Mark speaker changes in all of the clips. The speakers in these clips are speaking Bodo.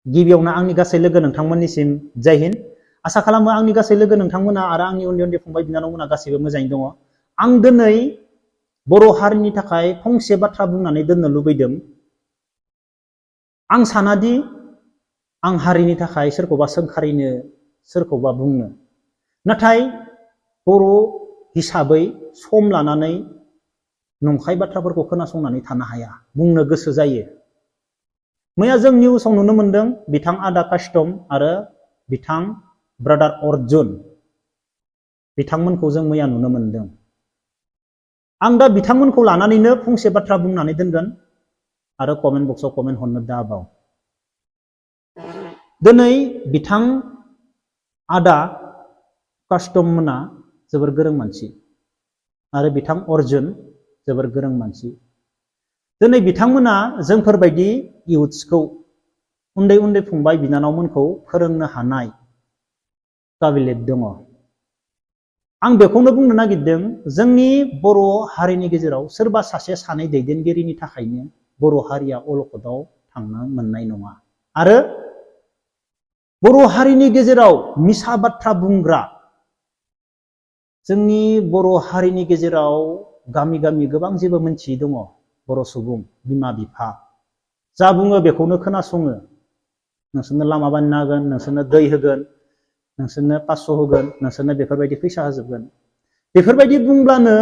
Speaker 1: गिबियावनो आंनि गासै लोगो नोंथांमोननिसिम जय हिन्द। आसा खालामो आंनि गासै लोगो नोंथांमोना आरो आंनि उन्दै उन्दै फंबाय बिनानावमोना गासैबो मोजाङैनो दङ। आं दिनै बर' हारिनि थाखाय फंसे बाथ्रा बुंनानै दोननो लुबैदों। आं सानादि आं हारिनि थाखाय सोरखौबा सोंखारिनो सोरखौबा बुंनो, नाथाय बर' हिसाबै सम लानानै नंखाय बाथ्राफोरखौ खोनासंनानै थानो हाया, बुंनो गोसो जायो। मैया जों निउसाव नुनो मोनदों बिथां आदा कास्टम आरो बिथां ब्रादार अर्जुन, बिथांमोनखौ जों मैया नुनो मोनदों। आं दा बिथांमोनखौ लानानैनो फंसे बाथ्रा बुंनानै दोनगोन आरो कमेन्ट बक्सआव कमेन्ट हरनो दाबाव। दिनै बिथां आदा कास्टम मोना जोबोर गोरों मानसि आरो बिथां अर्जुन जोबोर गोरों मानसि। दिनै बिथांमोना जोंफोरबायदि इउथ्सखौ, उन्दै उन्दै फंबाय बिनानावमोनखौ फोरोंनो हानाय काबिलियत दङ। आं बेखौनो बुंनो नागिरदों, जोंनि बर' हारिनि गेजेराव सोरबा सासे सानै दैदेनगिरिनि थाखायनो बर' हारिया अलखदाव थांनो मोननाय नङा। आरो बर' हारिनि गेजेराव मिसा बाथ्रा बुंग्रा, जोंनि बर' हारिनि गेजेराव गामि गामि गोबां जेबो मोनथियै दङ। बर' सुबुं, बिमा बिफा जा बुङो बेखौनो खोनासङो। नोंसोरनो लामा बानायना होगोन, नोंसोरनो दै होगोन, नोंसोरनो 500 होगोन, नोंसोरनो बेफोरबायदि फैसा होजोबगोन। बेफोरबायदि बुंब्लानो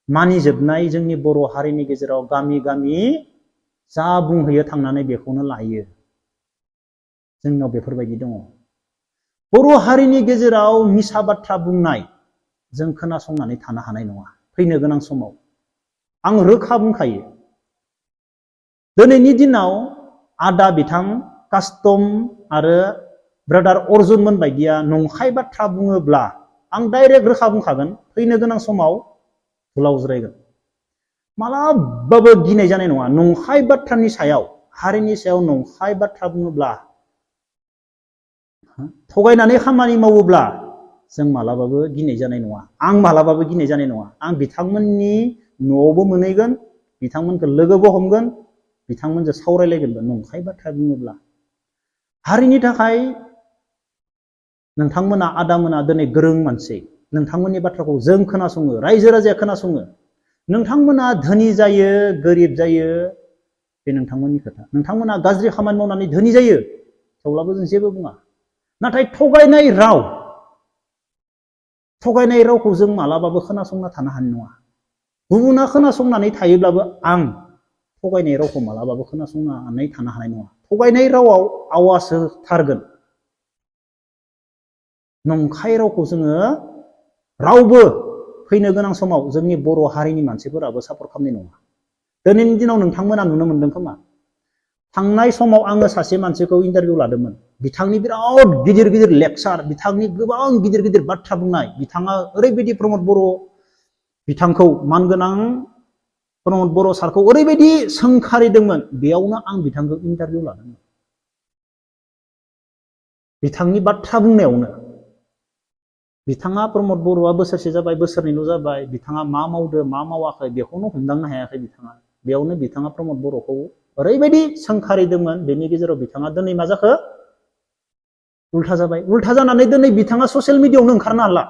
Speaker 1: मानिजोबनाय जोंनि बर' हारिनि गेजेराव गामि गामि जा बुंहैयो थांनानै बेखौनो लायो। जोंनाव बेफोरबायदि दङ। बर' हारिनि गेजेराव मिसा बाथ्रा बुंनाय जों खोनासंनानै थानो हानाय नङा फैनो गोनां समाव। आं रोखा बुंखायो, दिनैनि दिनाव आदा बिथां कास्टम आरो ब्रादार अर्जुनमोन बायदिया नंखाय बाथ्रा बुङोब्ला आं डाइरेक्ट रोखा बुंखागोन, फैनो गोनां समाव धुलाव जिरायगोन। मालाबाबो गिनाय जानाय नङा। नंखाय बाथ्रानि सायाव, हारिनि सायाव नंखाय बाथ्रा बुङोब्ला, थगायनानै खामानि मावोब्ला जों मालाबाबो गिनाय जानाय नङा। आं मालाबाबो गिनाय जानाय नङा। आं बिथांमोननि न'आवबो मोनहैगोन, बिथांमोनखौ लोगोबो हमगोन, बिथांमोनजों सावरायलायगोनबो नंखाय बाथ्रा बुङोब्ला। हारिनि थाखाय नोंथांमोना आदामोना दिनै गोरों मानसि, नोंथांमोननि बाथ्राखौ जों खोनासङो, रायजो राजाया खोनासङो। नोंथांमोना धोनि जायो, गोरिब जायो, बे नोंथांमोननि खोथा। नोंथांमोना गाज्रि खामानि मावनानै धोनि जायो, थेवब्लाबो जों जेबो बुङा। नाथाय थगायनाय रावखौ जों मालाबाबो खोनासंना थानो हानाय नङा। गुबुना खोनासंनानै थायोब्लाबो आं थगायनाय रावखौ मालाबाबो खोनासंनानै थानो हानाय नङा। थगायनाय रावाव आवाज होथारगोन। नंखाय रावखौ जोङो रावबो फैनो गोनां समाव जोंनि बर' हारिनि मानसिफोराबो सापर्ट खालामनाय नङा। दिनैनि दिनाव नोंथांमोना नुनो मोनदों खोमा, थांनाय समाव आङो सासे मानसिखौ इन्टारभिउ लादोंमोन। बिथांनि बिराद गिदिर गिदिर लेक्सार, बिथांनि गोबां गिदिर गिदिर बाथ्रा बुंनाय, बिथाङा ओरैबायदि प्रमद बर' बिथांखौ, मानगोनां प्रमद बर' सारखौ ओरैबायदि सोंखारिदोंमोन, बेयावनो आं बिथांखौ इन्टारभिउ लादोंमोन। बिथांनि बाथ्रा बुंनायावनो। बिथाङा प्रमद बर'आ बोसोरसे जाबाय, बोसोरनैल' जाबाय, बिथाङा मा मावदो मा मावाखै बेखौनो हमदांनो हायाखै बिथाङा। बेयावनो बिथाङा प्रमद बर'खौ ओरैबायदि सोंखारिदोंमोन, बेनि गेजेराव बिथाङा दिनै मा जाखो? उल्था जाबाय। उल्था जानानै दिनै बिथाङा ससियेल मिडियायावनो ओंखारनो हाला।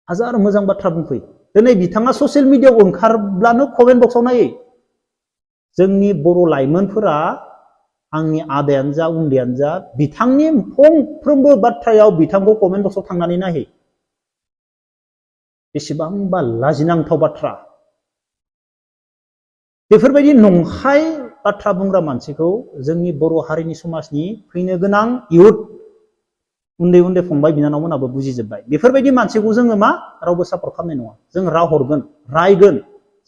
Speaker 1: हाजार मोजां बाथ्रा बुंफै, दिनै बिथाङा ससियेल मिडियायाव ओंखारब्लानो कमेन्ट बक्सआव नायै जोंनि बर' लाइमोनफोरा, आंनि आदायानो जा उन्दैयानो जा, बिथांनि फंफ्रोमबो बाथ्रायाव बिथांखौ कमेन्ट बक्सआव थांनानै नायहै। बेसेबांबा लाजिनांथाव बाथ्रा। बेफोरबायदि नंखाय बाथ्रा बुंग्रा मानसिखौ जोंनि बर' हारिनि समाजनि फैनो गोनां इयुथ उन्दै उन्दै फंबाय बिनानावमोनाबो बुजिजोब्बाय। बेफोरबायदि मानसिखौ जोङो मा रावबो सापर्ट खालामनाय नङा। जों राव हरगोन, रायगोन,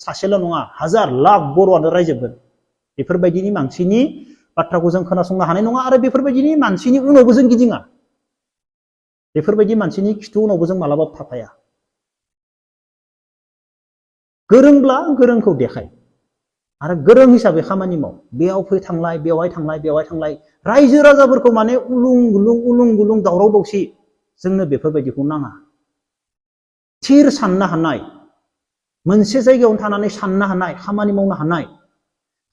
Speaker 1: सासेल' नङा हाजार लाख बर'आनो रायजोबगोन। बेफोरबायदिनि मानसिनि बाथ्राखौ जों खोनासंनो हानाय नङा आरो बेफोरबायदिनि मानसिनि उनावबो जों गिदिङा। बेफोरबायदि मानसिनि खिथु उनावबो जों मालाबाबो थाफाया। गोरोंब्ला गोरोंखौ देखाय आरो गोरों हिसाबै खामानि माव। बेयाव फै थांलाय, बेवहाय थांलाय, बेवहाय थांलाय, रायजो राजाफोरखौ माने उलुं गुलुं दावराव दावसि, जोंनो बेफोरबायदिखौ नाङा। थिर साननो हानाय, मोनसे जायगायावनो थानानै साननो हानाय, खामानि मावनो हानाय,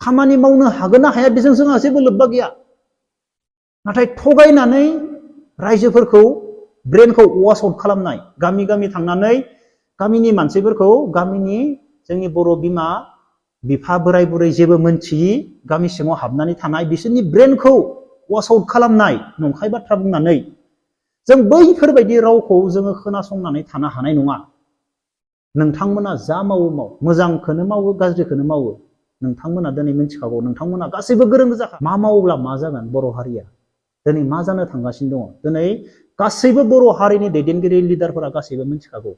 Speaker 1: खामानि मावनो हागोन ना हाया बेजों जोंहा जेबो लोब्बा गैया। नाथाय थगायनानै रायजोफोरखौ ब्रेनखौ वाश आउट खालामनाय, गामि गामि थांनानै गामिनि मानसिफोरखौ, गामिनि जोंनि बर' बिमा बिफा बोराय बुरै जेबो मोनथियि गामि सिङाव हाबनानै थानाय बिसोरनि ब्रेनखौ वाश आउट खालामनाय, नंखाय बाथ्रा बुंनानै जों बैफोरबायदि रावखौ जोङो खोनासंनानै थानो हानाय नङा। नोंथांमोना जा मावो माव, मोजांखौनो मावो गाज्रिखौनो मावो, नोंथांमोना दिनै मिथिखागौ, नोंथांमोना गासैबो गोरों गोजाखा। मा मावोब्ला मा जागोन बर' हारिया दिनै मा जानो थांगासिनो दङ, दिनै गासैबो बर' हारिनि दैदेनगिरि लिडारफोरा गासैबो मिथिखागौ।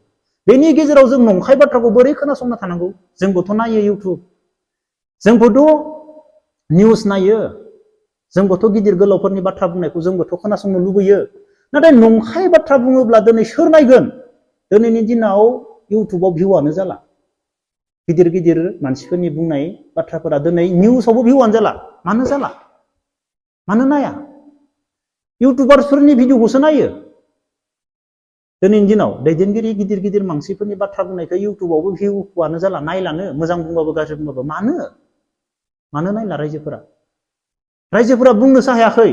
Speaker 1: बेनि गेजेराव जों नंखाय बाथ्राखौ बोरै खोनासंना थानांगौ? जोंबोथ' नायो इउटुब, जोंबोथ' निउस नायो, जोंबोथ' गिदिर गोलावफोरनि बाथ्रा बुंनायखौ जोंबोथ' खोनासंनो लुबैयो। नाथाय नंखाय बाथ्रा बुङोब्ला दिनै सोर नायगोन? दिनैनि दिनाव इउटुबाव भिउआनो जाला। गिदिर गिदिर मानसिफोरनि बुंनाय बाथ्राफोरा दिनै निउसावबो भिउआनो जाला। मानो जाला? मानो नाया? इउटुबारफोरनि भिडिअखौसो नायो। दिनैनि दिनाव दैदेनगिरि गिदिर गिदिर मानसिफोरनि बाथ्रा बुंनायखौ इउटुबावबो भिउआनो जाला, नायलानो, मोजां बुंबाबो गाज्रि बुंबाबो। मानो? मानो नायला रायजोफोरा? रायजोफोरा बुंनोसो हायाखै।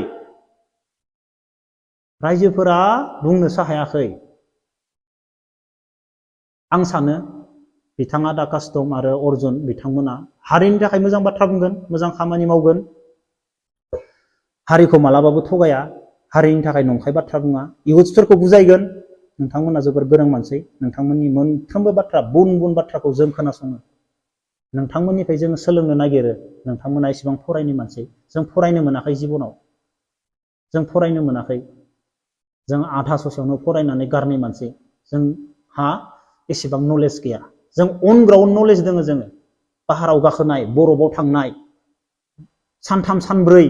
Speaker 1: रायजोफोरा बुंनोसो हायाखै। आं सानो बिथाङा दा कास्टम आरो अर्जुन बिथांमोना हारिनि थाखाय मोजां बाथ्रा बुंगोन, मोजां खामानि मावगोन, हारिखौ मालाबाबो थगाया, हारिनि थाखाय नंखाय बाथ्रा बुङा, इयुथ्सफोरखौ बुजायगोन। नोंथांमोना जोबोर गोरों मानसि, नोंथांमोननि मोनफ्रोमबो बाथ्रा, बुन बुन बाथ्राखौ जों खोनासङो, नोंथांमोननिफ्राय जोङो सोलोंनो नागिरो। नोंथांमोना एसेबां फरायनो मानसि, जों फरायनो मोनाखै जिबनाव, जों फरायनो मोनाखै, जों आधा ससेयावनो फरायनानै गारनाय मानसि, जोंहा एसेबां नलेज गैया। जों अन ग्राउन्ड नलेज दोङो, जोङो पाहाराव गाखोनाय, बरफआव थांनाय, सानथाम सानब्रै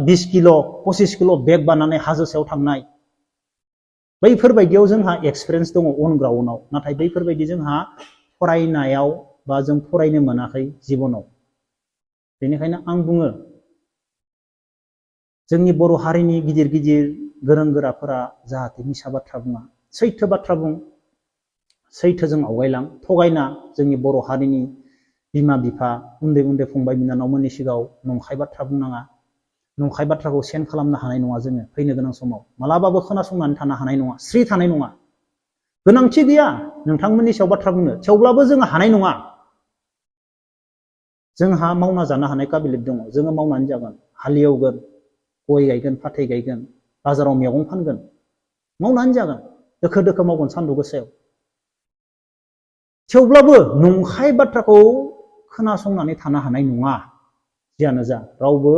Speaker 1: 20 किल' 25 किल' बेग बानानै हाजो सायाव थांनाय, बैफोरबायदियाव जोंहा एक्सपिरियेन्स दङ अन ग्राउन्डआव। नाथाय बैफोरबायदि जोंहा फरायनायाव बा जों फरायनो मोनाखै जिबनाव। बेनिखायनो आं बुङो, जोंनि बर' हारिनि गिदिर गिदिर गोरों गोराफोरा जाहाथे मिसा बाथ्रा बुङा, सैथो बाथ्रा बुं, सैथोजों आवगायलां, थगायना जोंनि बर' हारिनि बिमा बिफा, उन्दै उन्दै फंबाय बिनानावमोननि सिगाङाव नंखाय बाथ्रा बुंनाङा। नंखाय बाथ्राखौ सेन्ड खालामनो हानाय नङा जोङो फैनो गोनां समाव, मालाबाबो खोनासंनानै थानो हानाय नङा, स्रि थानाय नङा। गोनांथि गैया नोंथांमोननि सायाव बाथ्रा बुंनो, थेवब्लाबो जोङो हानाय नङा। जोंहा मावना जानो हानाय काबिलियत दङ, जोङो मावनानै जागोन, हालेवगोन, गय गायगोन, फाथै गायगोन, बाजाराव मैगं फानगोन, मावनानै जागोन, दोखो दोखो मावगोन सान्दुं गोसायाव। थेवब्लाबो नंखाय बाथ्राखौ खोनासंनानै थानो हानाय नङा। जियानो जा, रावबो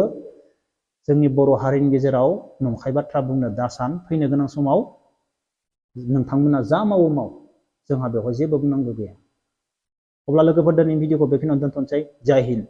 Speaker 1: जोंनि बर' हारिनि गेजेराव नंखाय बाथ्रा बुंनो दासान, फैनो गोनां समाव नोंथांमोना जा मावो माव, जोंहा बेवहाय जेबो बुंनांगौ गैया। अब्ला लोगोफोर, दिनैनि भिडिअखौ बेखिनियावनो दोनथ'नोसै। जय हिन्द।